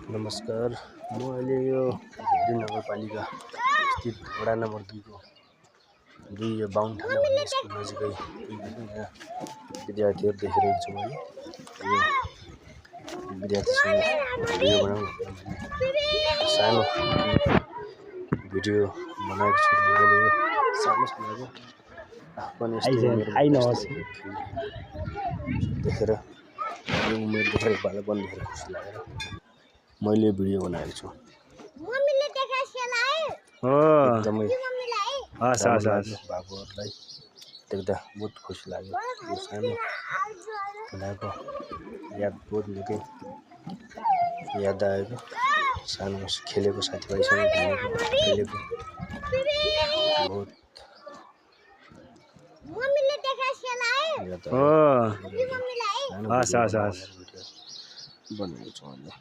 नमस्कार, म अहिले यो भेरी नगरपालिका स्थित वडा नम्बर 2 को 2 यो बाहुनठाना भन्ने स्कुल नजिकै पुगेको छु। यहाँ विद्यार्थीहरू देखिरहेको छु मैले। यो विद्यार्थीसँग भिडियो बनाउनु मैले सानो भिडियो बनाएको छु। मैले यो सानो समयको आफू पनि यस्तै देखेर यो उमेर देखेर बालपन देखेर खुसी लागेर मैले भिडियो बनाएको छु। एकदमै बाबुहरूलाई देख्दा बहुत खुसी लाग्यो। यो सानो हुँदाको याद बहुत निकै याद आएको। सानो खेलेको साथीभाइसँग घुमेको खेलेको बहुत याद आयो। बनाएको छु मैले।